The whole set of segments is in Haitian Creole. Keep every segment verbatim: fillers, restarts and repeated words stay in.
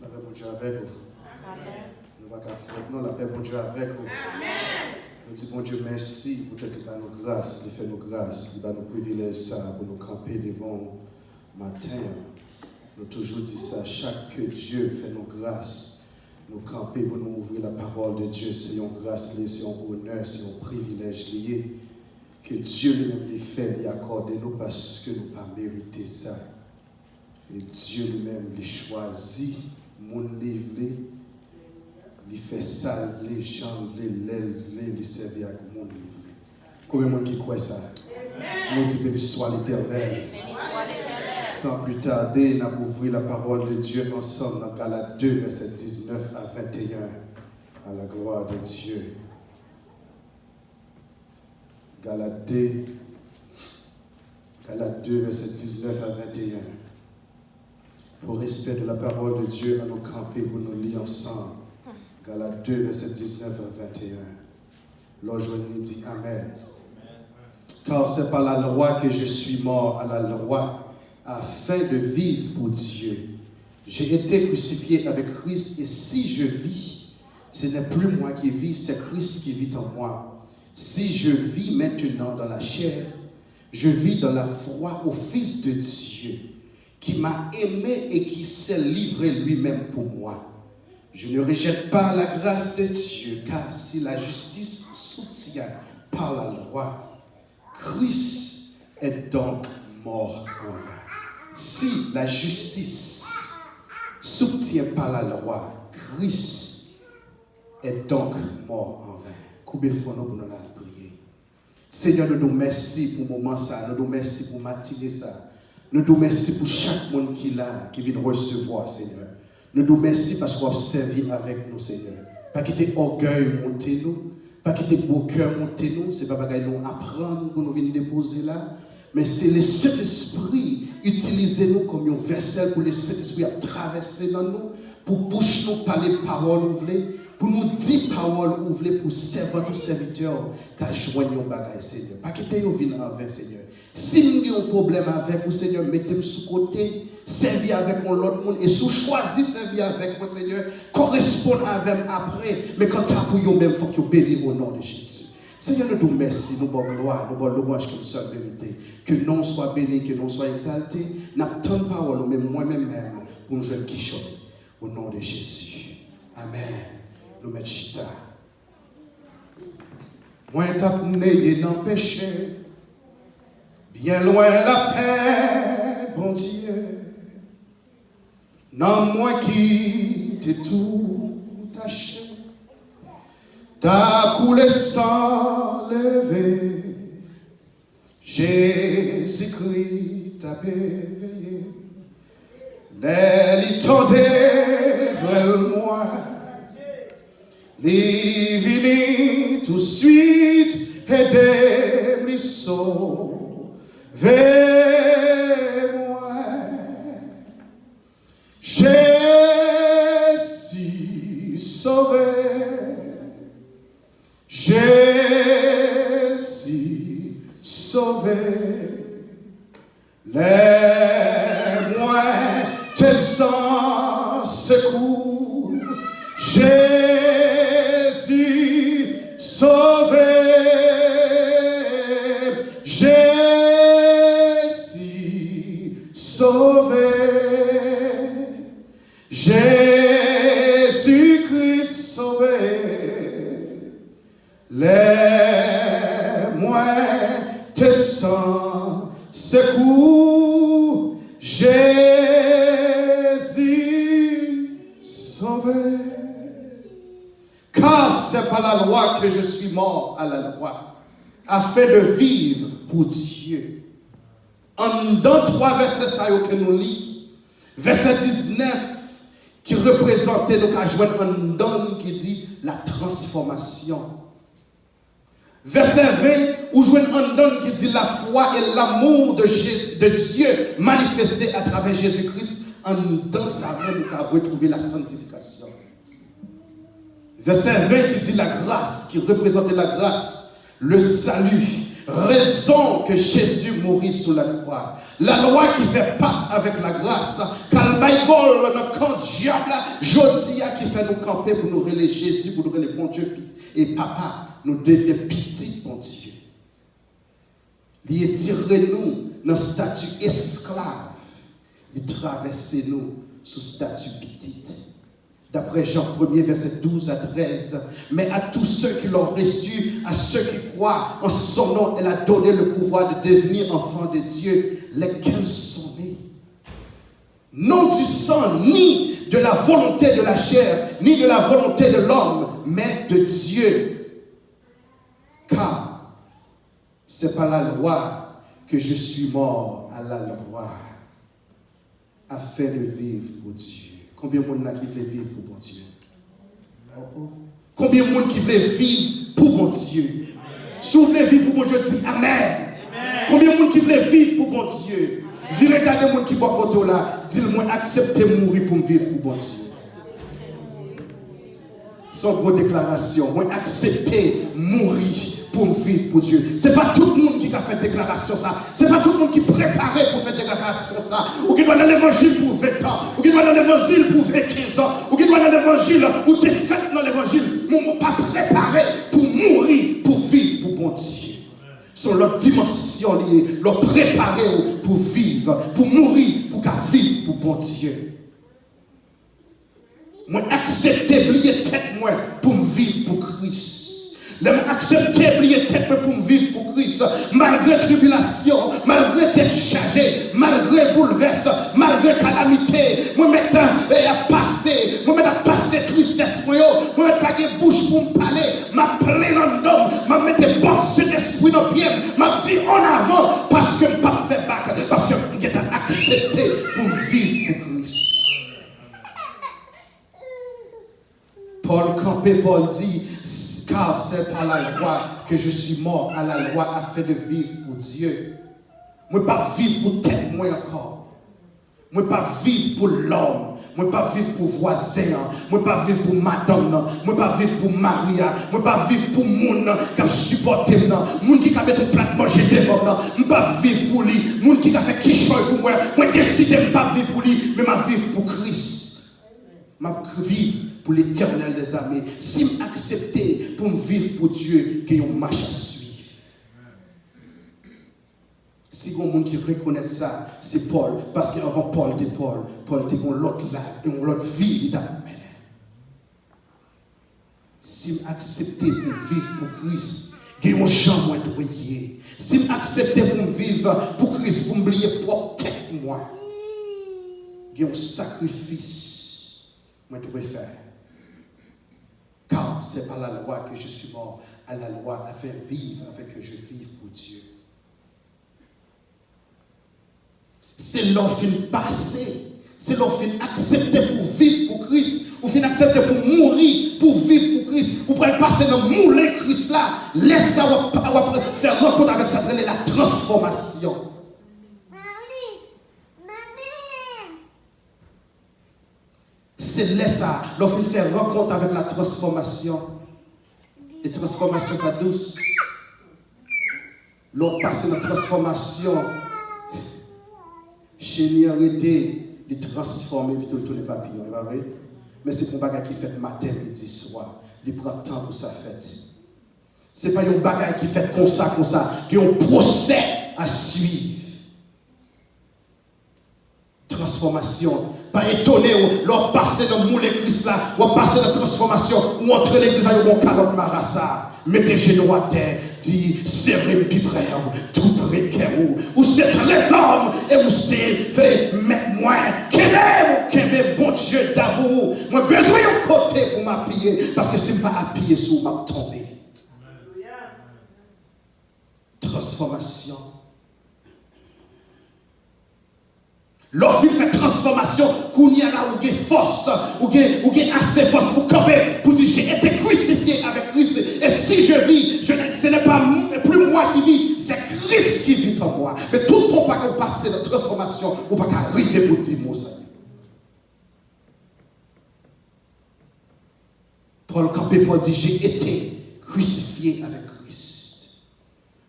Lapè Bondye avèk ou. Nou pa ka fwèt non, lapè Bondye avèk ou. Nou di Bondye mèsi poutèt li ba nou gras, li fè nou gras, li ba nou privilèj sa pou nou kanpe devan w maten an. Nou toujou di sa, chak ke Dye fè nou gras, nou kanpe pou nou ouvri la parole de Dieu, se yon gras li, se yon onè, se yon privilèj li ye. Ke Dye li menm li fè, li akòde nou paske nou pa merite sa. E Dye li menm li chwazi moun li vle, li fè sa l vle, jan l vle, lè l vle, li sèvi ak moun li vle. Konbyen moun ki kwè sa? Nou di, béni soit l'Éternel. Sans plus tarder, n ap ouvri la parole de Dieu ansanm nan Galat de, vèsè diznèf a venteyen. À la gloire de Dieu. Galat de, Galat de, vèsè diznèf a venteyen. Pour respect de la parole de Dieu, ann nou kanpe pou nou li ansanm. Galat de, vèsè diznèf a venteyen. Lè w jwenn li, di amèn. Car c'est par la loi que je suis mort à la loi, afin de vivre pour Dieu. J'ai été crucifié avec Christ, et si je vis, ce n'est plus moi qui vis, c'est Christ qui vit en moi. Si je vis maintenant dans la chair, je vis dans la foi au Fils de Dieu, qui m'a aimé et qui s'est livré lui-même pour moi. Je ne rejette pas la grâce de Dieu, car si la justice soutient par la loi, Christ est donc mort en vain. Si la justice soutient par la loi, Christ est donc mort en vain. Koube fwon nou pou nou al priye. Senyè, nou di w mèsi pou moman sa, nou di w mèsi pou matine sa. Nou di w mèsi pou chak moun ki la, ki vin resevwa, Senyè. Nou di w mèsi paske w ap sèvi avèk nou, Senyè. Pa kite ògèy monte nou, pa kite gwo kè monte nou, se pa bagay nou aprann pou nou vin depoze la, men se Lesentespri itilize nou kòm yon vèsèl pou Lesentespri ap travèse nan nou, pou bouch nou pale pawòl ou vle, pou nou di pawòl ou vle, pou sèvant ou sèvitè w ka jwenn yon bagay, Senyè. Pa kite yo vin anven, Senyè. Si m gen yon pwoblèm avèk ou, Senyè, mete m sou kote, sèvi avèk yon lòt moun, e si w chwazi sèvi avèk mwen, Senyè, koresponn avè m apre, men kanta pou yo menm, fòk yo beni o non de Jezi. Senyè, nou di w mèsi, nou ba w glwa, nou ba w lwanj ki pou sèl merite. Ke non w swa beni, ke non w swa egzalte. N ap tann pawòl ou, men mwen menm menm, pou m jwenn kichòy. O non de Jezi. Amèn. Nou mèt chita. Mwen t ap neye nan peche, byen lwen lapè Bondye. Nanm mwen ki te tou tache, t ap koule san leve. Jezikri t ap eveye m. Lè li tande rèl mwen, li vini touswit ede m, li sove mwen. Jezi sove, Jezi sove. Lè mwen te san sekou, Jezi sove, Jezi sove, Jezikri sove. Lè mwen te san sekou, Jezi sove. Car c'est par la loi que je suis mort à la loi, afin de vivre pour Dieu. Anndan twa vèsè sa yo ke nou li, vèsè diznèf ki reprezante, nou ka jwenn anndan l ki di la transformation. Vèsè ven, ou jwenn anndan l ki di la foi et l'amour de Jésus, de Dieu manifesté à travers Jésus-Christ. Anndan sa menm ou ka retwouve la sanctification. Vèsè ven ki di la grâce, ki reprezante la grâce, le salut, Rezon ke Jezi mouri sou la kwa. Lalwa ki fè pas avèk lagra, k al bay gòl nan kan dyab la, jodi a ki fè nou kanpe pou nou rele Jezi, pou nou rele Bondye pi-, e Papa, nou devyen pitit Bondye. Li etire nou nan stati esklav, li travèse nou sou stati pitit. D'après Jean premier, verset douze à treize, mais à tous ceux qui l'ont reçu, à ceux qui croient en son nom, elle a donné le pouvoir de devenir enfants de Dieu, lesquels sont nés. Non du sang, ni de la volonté de la chair, ni de la volonté de l'homme, mais de Dieu. Car c'est par la loi que je suis mort à la loi, afin de vivre pour Dieu. Konbyen moun la ki vle viv pou Bondye? Oh, oh. Konbyen moun ki vle viv pou Bondye? Si w vle viv pou Bondye, di amèn. Konbyen moun ki vle viv pou Bondye? Vire gade moun ki bò kote w la, di l, mwen aksepte mouri pou m viv pou Bondye. Se yon gwo deklarasyon. Mwen aksepte mouri pou m viv pou Dye. Se pa tout moun ki ka fè deklarasyon sa. Se pa tout moun ki prepare pou fè deklarasyon sa. Ou gen dwa nan levanjil pou ven tan. Ou gen dwa nan levanjil pou ven kenz an. Ou gen dwa nan levanjil, ou te fèt nan levanjil. Men ou pa prepare pou mouri, pou viv pou Bondye. Se yon lòt dimansyon li ye. Lè w prepare w pou viv, pou mouri, pou w ka viv pou Bondye. Mwen aksepte bliye tèt mwen pou m viv pou Kris. Lè m aksepte bliye tèt mwen pou m viv pou Kris, malgre tribilasyon, malgre tèt chaje, malgre boulvès, malgre kalamite, mwen mèt, eh, ap pase, mwen mèt ap pase tristès mwen yo, mwen mèt pa gen bouch pou m pale, m ap plen anndan m, m ap mete bòt Sentespri nan pye m, m ap di, an avan, paske m p ap fè bak, paske m gentan aksepte pou m viv pou Kris. Pòl kanpe, Pòl di, car c'est par la loi que je suis mort à la loi afin de vivre pour Dieu. Mwen p ap viv pou tèt mwen ankò. Mwen p ap viv pou lòm. Mwen p ap viv pou vwazen an. Mwen p ap viv pou madanm nan. Mwen p ap viv pou mari a. Mwen p ap viv pou moun nan k ap sipòte m nan. Moun ki ka met yon plat manje devan m nan. Mwen p ap viv pou li. Moun ki ka fè kichòy pou mwen. Mwen deside m p ap viv pou li, men m ap viv pou Kris. M ap viv pou Letènèl dèzame. Si m aksepte pou m viv pou Dye, gen yon mach a swiv. Si gon moun ki rekonèt sa, se Pòl, paske anvan Pòl te Pòl, Pòl te gon lòt lav, yon lòt vi li t ap mennen. Si m aksepte pou m viv pou Kris, gen yon jan mwen dwe ye. Si m aksepte pou m viv pou Kris, pou m bliye pwòp tèt mwen, gen yon sakrifis mwen dwe fè. Car c'est par la loi que je suis mort à la loi, afin de vivre, afin que je vive pour Dieu. Se lè w fin pase, se lè w fin aksepte pou w viv pou Kris, ou fin aksepte pou w mouri pou w viv pou Kris, ou pral pase nan moulen Kris la. Lè sa w ap, w ap fè rankont avèk sa k rele la transfòmasyon. Se lè sa, lè w fin fè rankont avèk la transfòmasyon, e transfòmasyon pa dous. Lè w pase nan transfòmasyon, cheni an rete, li transfòme, epi tou l tounen papiyon, e pa vre? Men se pa yon bagay ki fèt maten, midi, swa. Li pran tan pou sa fèt. Se pa yon bagay ki fèt konsa, konsa. Gen yon pwosè a swiv. Transfòmasyon. Pa etone w, lè w ap pase nan moulen Kris la, w ap pase nan transfòmasyon, ou antre legliz la, yo ba w kalòt marasa. Mete jenou atè, di, sere m pi pre w, tou pre kè w. Ou se trezò m e ou se, se mèt mwen. Kenbe m, kenbe m, Bondye damou. Mwen bezwen yon kote pou m apiye, paske si m pa apiye sou w, m ap tonbe. Transfòmasyon. Lè w fin fè transfòmasyon, kounye a la ou gen fòs, ou gen, ou gen ase fòs pou kanpe, pou di, j'ai été crucifié avec Christ, et si je vis, je ne, ce n'est pas m-, plus moi qui vis, c'est Christ qui vit en moi. Men tout tan w pa ka pase nan transfòmasyon, ou pa ka rive pou di mo sa. Pòl kanpe, Pòl di, j'ai été crucifié avec Christ.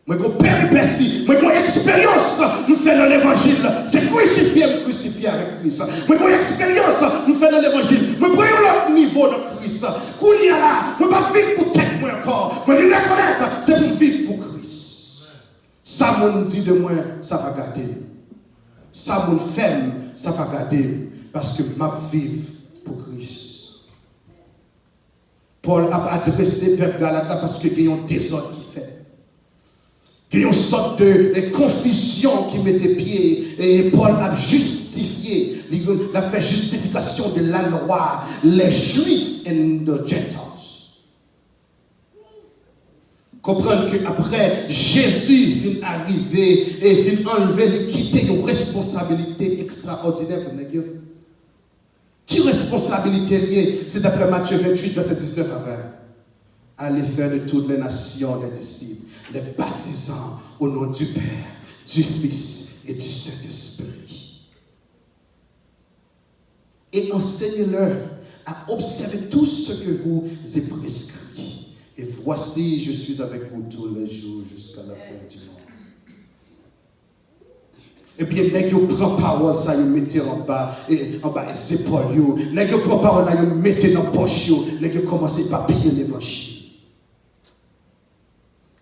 Mwen gon pè Pèsi. Mwen gen yon eksperyans m fè nan levanjil. Se krisifye m krisifye avèk Kris. Mwen gen yon eksperyans m fè nan levanjil. Mwen pran yon lòt nivo nan Kris. Kounye a la, mwen p ap viv pou tèt mwen ankò. Mwen vin rekonèt se pou m viv pou Kris. Sa moun di de mwen, sa pa gade m. Sa moun fè m, sa pa gade m. Paske m ap viv pou Kris. Pòl ap adrese pèp Galat la paske gen yon dezòd ki fèt. Gen yon sòt de, de konfizyon ki mete pye, e Pòl ap jistifye, li, l ap fè jistifikasyon de la lwa, les Juifs and the Gentiles. Konprann ke apre Jezi fin arive e fin anlve, li kite yon responsabilite ekstraòdinè pou nèg yo. Ki responsabilite l ye? Se daprè Matye venntuit, vèsè diznèf a ven. Allez faire de toutes les nations des disciples, les baptisant au nom du Père, du Fils et du Saint-Esprit. Et enseignez-leur à observer tout ce que vous ai prescrit. Et voici, je suis avec vous tous les jours jusqu'à la fin du monde. Ebyen, nèg yo pran pawòl sa yo mete anba, e, anba zepòl yo. Nèg yo pran pawòl la yo mete nan pòch yo. Nèg yo kòmanse epapiye levanjil.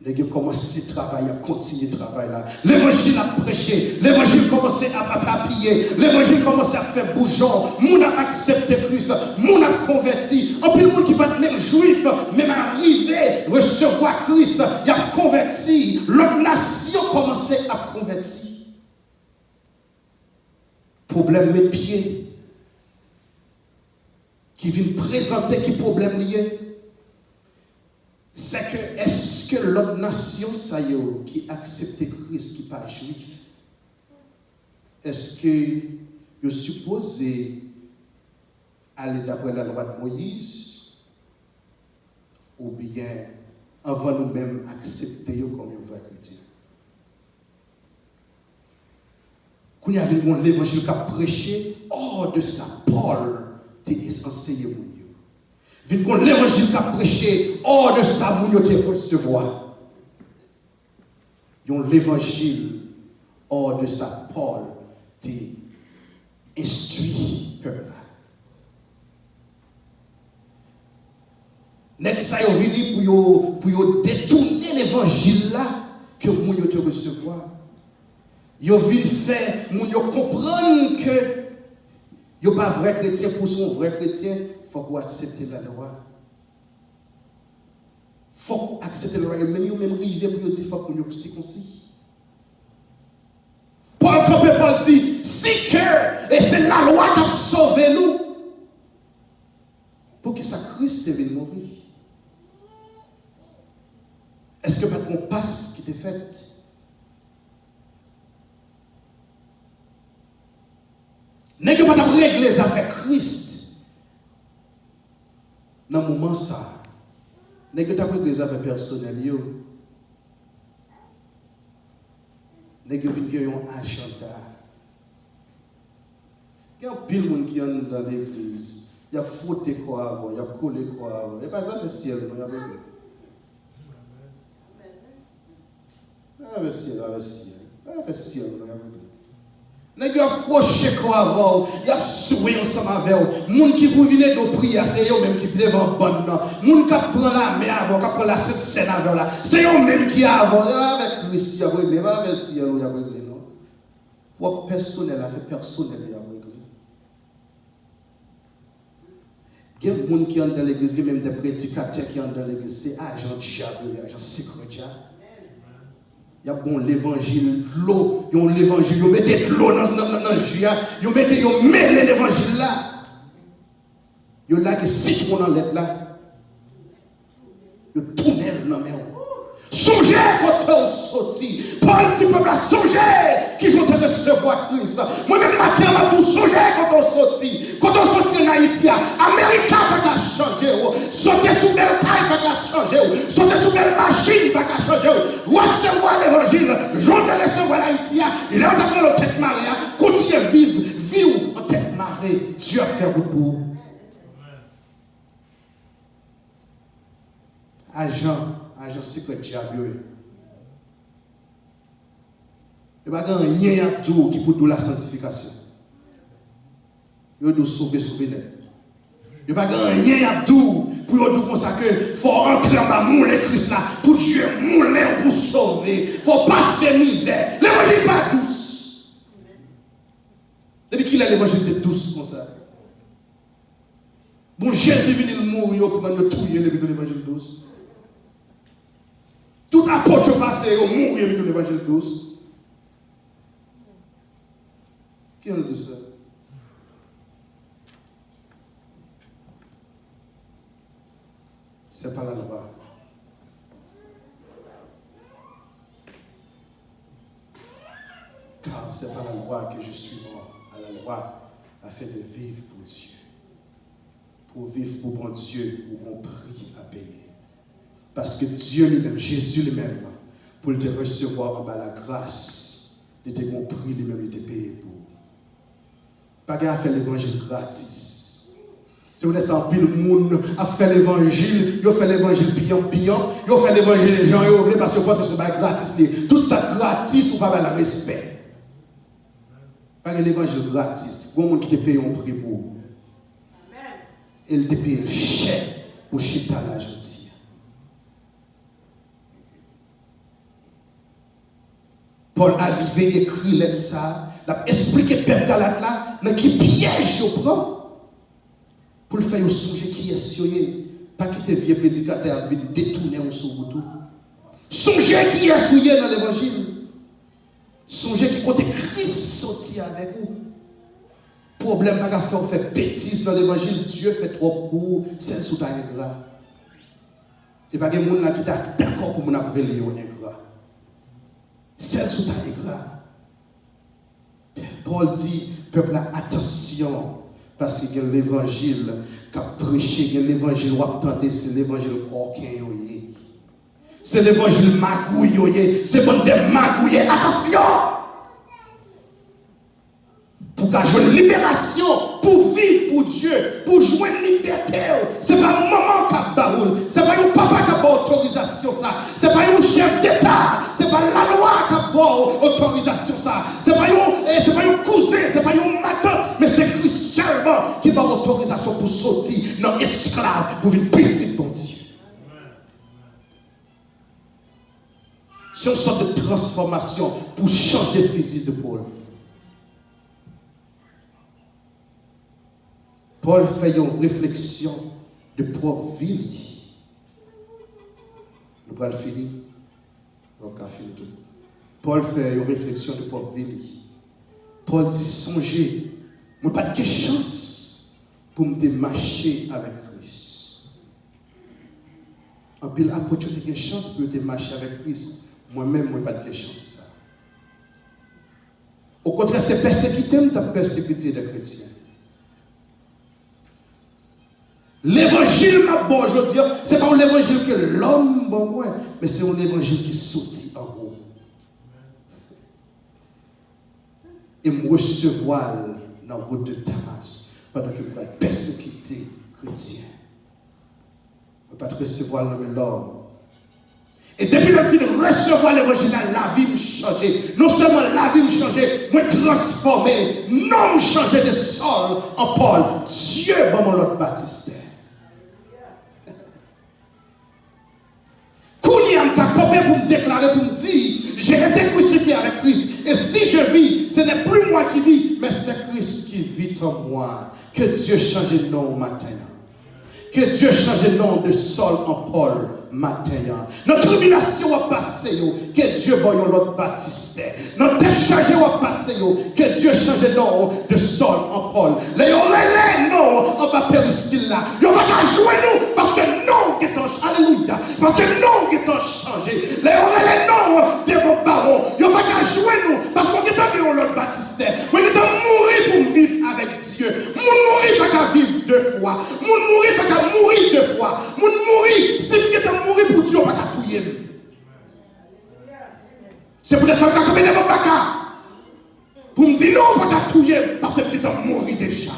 Nèg yo kòmanse travay, y ap kontinye travay la. Levanjil ap preche. Levanjil kòmanse ap, ap epapiye. Levanjil kòmanse ap fè boujon. Moun ap aksepte Kris. Moun ap konvèti. Anpil moun ki pa t menm jwif, menm arive resevwa Kris, y ap konvèti. Lòt nasyon kòmanse ap konvèti. Pwoblèm met pye ki vin prezante, ki pwoblèm li ye? Sèke èske lòt nasyon sa yo ki aksepte Kris, ki pa jwif, èske yo sipoze ale daprè lalwa de Moyiz, oubyen anvan nou menm aksepte yo kòm yon vrè kretyen? Kounye a vin gon levanjil k ap preche hors de sa Pòl te anseye moun yo. Vin gon levanjil k ap preche hors de sa moun yo te resevwa. Yon levanjil hors de sa Pòl te enstwi pèp la. Nèg sa yo vini pou yo, pou yo detounen levanjil la ke moun yo te resevwa. Yo vin fè moun yo konprann ke yo pa vrè kretyen. Pou w se yon vrè kretyen, fòk ou aksepte lalwa. Fòk ou aksepte lalwa. Yo menm, yo menm rive pou yo di fòk moun yo sikonsi. Pòl kanpe, Pòl di, si ke, e se lalwa k ap sove nou, poukisa Kris te vin mouri? Èske pa t gon Pas ki te fèt? Nèg yo pa t ap regle zafè Kris nan moman sa a. Nèg yo t ap regle zafè pèsonèl yo. Nèg yo vin gen yon ajanda. Gen anpil moun ki anndan legliz, y ap fwote kò avè w, y ap kole kò avè w. E pa zafè syèl nou y ap regle. Avè syèl, avè syèl. Avè syèl nou y ap regle. Nèg yo ap kwoche kò avè w, y ap swe ansanm avè w. Moun ki pou vin ede w priye a, se yo menm ki devan bann nan. Moun k ap pran lame avè w, k ap pran lasent sèn avè w la, se yo menm ki avè w. E avè Kris y ap regle, e pa avè syèl ou y ap regle, non. Pwòp pèsonèl, afè pèsonèl yo y ap regle. Gen moun ki anndan legliz, gen menm de predikatè ki anndan legliz, se ajan dyab yo ye, ajan sekrè dyab. Y ap ba w levanjil dlo, yon levanjil, yo mete dlo nan, nan, nan, nan ji a, yo mete, yo mele levanjil la. Yo lage sitwon nan lèt la. Yo tounen l nan men w. Sonje kote w soti. Pòl di pèp la, sonje kijan w te resevwa Kris. Mwen menm maten an, m ap di w, sonje kote w soti. Kote w soti ann Ayiti a, America pa ka chanje w. Sote sou bèl kay pa ka chanje w. Sote sou bèl machin pa ka chanje w. Resevwa levanjil, jan w te resevwa l Ayiti a, lè yo t ap rele w Tèt Mare a, kontinye viv vi w an Tèt Mare. Dye ap fè wout pou ou. Ajan, ajan sekrè dyab yo ye. Yo pa gen anyen y ap di w ki pou di w la sanctification. Yo di w sove, sove nèt. Yo pa gen anyen y ap di w pou yo di w konsa ke fò w antre anba moulen Kris la, pou Dye moulen w pou w sove. Fò w pase mizè. Levanjil pa dous. Depi kilè levanjil te dous konsa? Bon, Jezi vini, l mouri, yo pran l, yo touye l, epi tou levanjil dous. Tout apot yo pase, yo mouri, epi tou levanjil dous. Ki jan l dous la? C'est pas la loi. Car c'est par la loi que je suis mort à la loi, afin de vivre pour Dieu. Pou w viv pou Bondye, ou gon pri a peye. Paske Dye li menm, Jezi li menm, pou l te resevwa anba lagras, li te gon pri li menm li te peye pou ou. Pa gen afè levanjil gratis. Se poutèt sa anpil moun ap fè levanjil, yo fè levanjil byen byen, yo fè levanjil jan yo vle paske yo panse se yon bagay gratis li ye. Tout sa k gratis, ou pa ba l respè. Pa gen levanjil gratis. Gon moun ki te peye yon pri pou ou. E l te peye l chè pou chita la jodi a. Pòl arive ekri lèt sa a, l ap esplike pèp Galat la nan ki pyèj yo pran pou l fè yo sonje kiyès yo ye. Pa kite vye predikatè ap vin detounen w sou wout ou. Sonje kiyès ou ye nan levanjil. Sonje ki kote Kris soti avèk ou. Pwoblèm pa ka fè w fè betiz nan levanjil. Dye fè twòp pou ou, sèl si w ta engra. E pa gen moun la ki ta dakò pou moun ap rele yo engra. Sèl si w ta engra. Pòl di pèp la, atansyon, paske gen levanjil k ap preche, gen levanjil w ap tande, se levanjil kòken yo ye. Se levanjil magouy yo ye. Se bann de magouye. Atansyon! Pou w ka jwenn liberasyon, pou w viv pou Dye, pou w jwenn libète w, se pa manman w k ap ba ou l, se pa yon papa k ap ba w otorizasyon sa, se pa yon chèf deta, se pa lalwa k ap ba w otorizasyon sa, se pa yon, eh, se pa yon kouzen, se pa yon matant, men se Kris sèlman ki ba w otorizasyon pou w soti nan esklav, pou w vin pitit Bondye. Se yon sòt de transfòmasyon pou chanje fizi de po l. Pòl fè yon refleksyon de pwòp vi li. Nou pral fini. Nou ka fini tou. Pòl fè yon refleksyon de pwòp vi li. Pòl di, sonje, mwen pa t gen chans pou m te mache avèk Kris. Anpil apot yo te gen chans pou yo te mache avèk Kris. Mwen menm, mwen pa t gen chans sa. Okontrè, se pèsekite m t ap pèsekite de kretyen. Levanjil m ap ba w jodi a, se pa yon levanjil ke lòm ban mwen, men se yon levanjil ki soti anwo. E m resevwa l nan wout de Damas, pandan ke m pral pèsekite kretyen. Mwen pa t resevwa l nan men lòm. E depi lè m fin resevwa levanjil la, lavi m chanje. Non sèlman lavi m chanje, mwen transfòme. Non m chanje de Sòl an Pòl. Dye ban m yon lòt batistè. Kounye a, m ka kanpe pou m deklare, pou m di, j'ai été crucifié avec Christ, et si je vis, ce n'est plus moi qui vis, mais c'est Christ qui vit en moi. Ke Dye chanje non w maten an. Ke Dye chanje non w de Sòl an Pòl maten an. Nan tribilasyon w ap pase yo, ke Dye ba w yon lòt batistè. Nan tèt chaje w ap pase yo, ke Dye chanje non w de Sòl an Pòl. Lè yo rele non w anba peristil la, yo pa ka jwenn ou, paske non w gentan, alelouya, paske non w gentan chanje. Lè yo rele non w devan bawon, yo pa ka jwenn ou, paske w gentan gen yon lòt batistè. Mwen gentan mouri pou m viv avèk Dye. Moun mouri pa ka viv de fwa. Moun mouri pa ka mouri de fwa. Moun mouri, si m gentan mouri pou Dye, w pa ka touye m. Se poutèt sa m ka kanpe devan baka pou m di non, w pa ka touye m, paske m gentan mouri deja.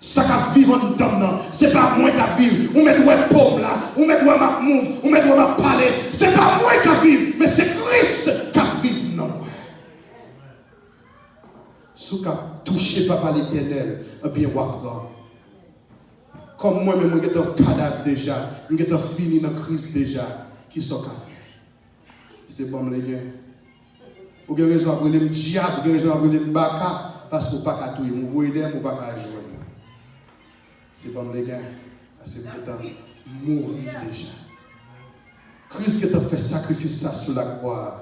Sa k ap viv anndan m nan, se pa mwen k ap viv. Ou mèt wè po m la, ou mèt wè m ap mouv, ou mèt wè m ap pale. Se pa mwen k ap viv, men se Kris k ap viv nan mwen. Si w ka touche Papa Letènèl, ebyen, w a pran. Kòm mwen menm, mwen gentan kadav deja, m gentan fini nan Kris deja, kisa w ka fè? Se ban m legen. Ou gen rezon ap rele m dyab, ou gen rezon ap rele m baka, paske w pa ka touye m. Ou voye dèyè m, ou pa ka jwenn mwen. Se ban m legen, paske m gentan mouri deja. Kris gentan fè sakrifis sa sou lakwa a.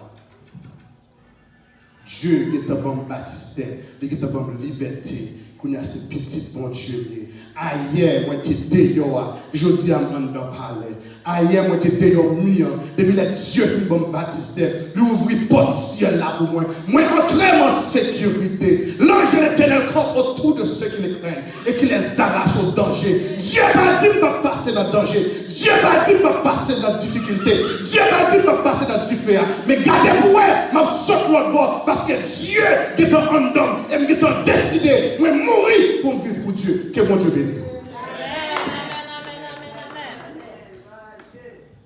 Dye gentan ban m batistè, li gentan ban m libète. Kounye a se pitit Bondye m ye. Ayè, mwen te deyò a, jodi a m anndan palè. Ayè, mwen te deyò mi an. Depi lè Dye fin ban m batistè, li ouvri pòt syèl la pou mwen. Mwen antre m an sekirite. L'ange de l'Éternel campe autour de ceux qui le craignent et qui les arrache au danger. Dye pa di m p ap pase nan danje. Dye pa di m p ap pase nan difikilte. Dye pa di m p ap pase nan dife a. Men gade pou wè, m ap sot lòt bò, paske Dye gentan anndan m, e m gentan deside, mwen mouri pou m viv pou Dye. Ke Bondye beni w.